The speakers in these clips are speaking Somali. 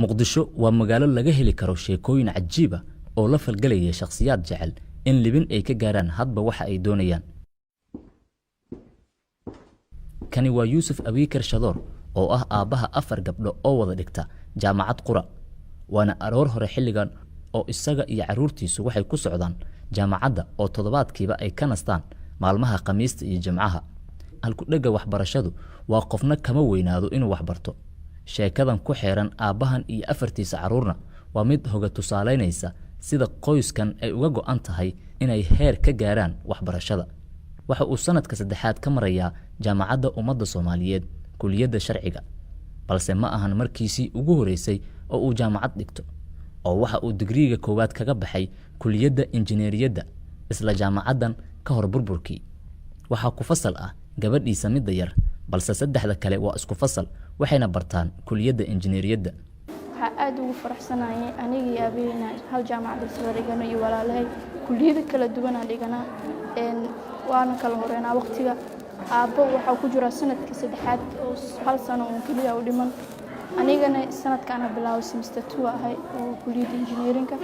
Muqdisho waa magaalo laga heli karo sheekooyin cajiib ah oo la falgelaya shakhsiyaad jecel in libin ay ka gaaraan hadba waxa ay doonayaan. Kani waa Yuusuf Abiikar Shadoor oo ah aabbaha afar gabdho oo wada dhigta Jaamacad Qura. Waana aroor hore xilligan oo isaga iyo carruurtiisu waxay ku socdaan jaamacadda oo toddobaadkiiba ay ka nastaan maalmaha Khamiista iyo Jimcaha. Halkudhegga waxbarashadu waa "Qofna kama weynaado inuu waxbarto". Sheekadan ku xeeran aabbahan iyo afartiisa carruurna waa mid hoga tusaalaynaysa sida qoyskan ay uga go'an tahay inay heer ka gaaraan waxbarashada. Waxa uu sanadka saddexaad ka marayaa Jaamacadda Ummadda Soomaaliyeed, kuliyadda sharciga, balse ma ahan markiisii ugu horreysay oo uu jaamacad dhigto, oo waxa uu digriiga koowaad kaga baxay kuliyadda injineeriyadda isla jaamacaddan ka hor burburkii. Waxaa ku fasal ah gabadhiisa midda yar, balse saddexda kale waa isku fasal, waxayna bartaan kuliyadda injineeriyadda. Waxaa aada ugu faraxsanayay aniga iyo aabahey inaan hal jaamacad isla dhigano iyo walaalahay. Kuliyado kala duwanaan dhiganaa, waana kala horeynaa waqtiga. Aabbo waxaa ku jiraa sanadkii saddexaad oo hal sano uun keliya u dhiman. Anigana sanadkaana bilaabo, semester 2 ahay oo kuliyadda engineerinka.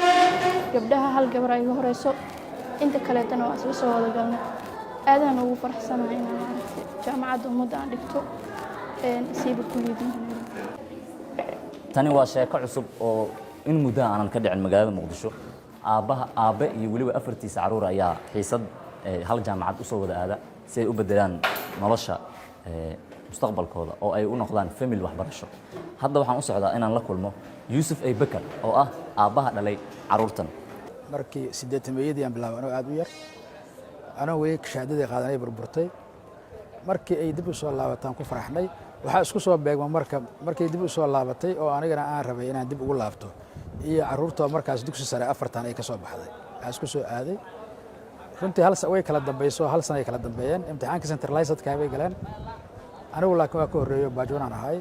Gabdhaha hal gabar iga horeyso, inta kaleetana waa isla soo wada galnay. Aadaan ugu faraxsanahay inaan maaragtay Jaamacadda Ummadda aan dhigto, siiba kuliyadda engineering. Tani waa sheeko cusub oo in muddo aanan ka dhicin magaalada Muqdisho. Aabbaha, aabbe iyo weliba afartiisa carruur ayaa xiisad hal jaamacad usoo wada aada si ay u bedelaan nolosha mustaqbalkooda oo ay u noqdaan family waxbarasho. Hadda waxaan u socdaa inaan la kulmo Yuusuf Aybakar oo ah aabbaha dhalay carruurtan. Markii 80-meeyadii aan bilaabay, anoo aad u yar, anoo weli shahaadadii qaadanay, burburtay. Markii ay dib u soo laabataan ku faraxnay. Waxaa isku soo beegma marka markay dib u soo laabatay oo anigana aan rabay inaan dib ugu laabto iyo carruurtoo markaas dugsi sare afartan ay ka soo baxday, waxaa isku soo aaday runtii hal way kala dambayso, hal sana ay kala dambeeyeen. Imtixaanka centralizedka bay galeen, anigu laakiin waa ka horreeyo, batch one aan ahay.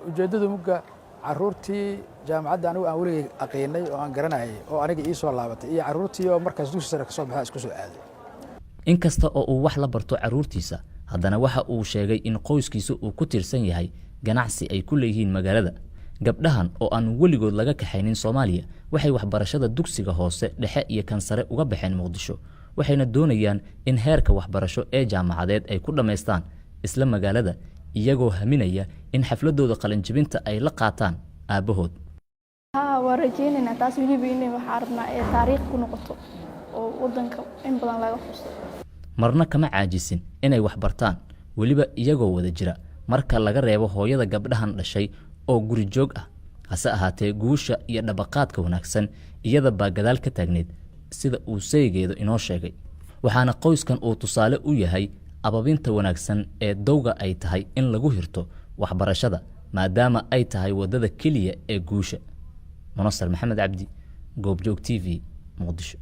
Ujeeddadu mugga carruurtii jaamacadda anigu aan weligay aqiinay oo aan garanayay oo aniga ii soo laabatay iyo carruurtii oo markaas dugsi sare ka soo baxay isku soo aaday. Inkasta oo uu wax la barto carruurtiisa, haddana waxa uu sheegay in qoyskiisa uu ku tiirsan yahay ganacsi ay ku leeyihiin magaalada. Gabdhahan oo aan weligood laga kaxaynin Soomaaliya waxay waxbarashada dugsiga hoose, dhexe iyo kan sare uga baxeen Muqdisho, waxayna doonayaan in heerka waxbarasho ee jaamacadeed ay ku dhammaystaan isla magaalada, iyagoo haminaya in xafladooda qalinjibinta ay la qaataan aabbahood. Haa, waa rajeynaynaa taas. Weliba inay waxaa rabnaa ee taariikh ku noqoto oo wadanka in badan laga xuso. Marna kama caajisin inay wax bartaan, weliba iyagoo wada jira, marka laga reebo hooyada gabdhahan dhashay oo guri joog ah. Hase ahaatee, guusha iyo dhabaqaadka wanaagsan iyada baa gadaal ka taagneyd, sida uu saygeedu inoo sheegay. Waxaana qoyskan uu tusaale u yahay ababinta wanaagsan ee dowga ay tahay in lagu hirto waxbarashada, maadaama ay tahay waddada keliya ee guusha. Munasar Maxamed Cabdi, Goobjoog TV, Muqdisho.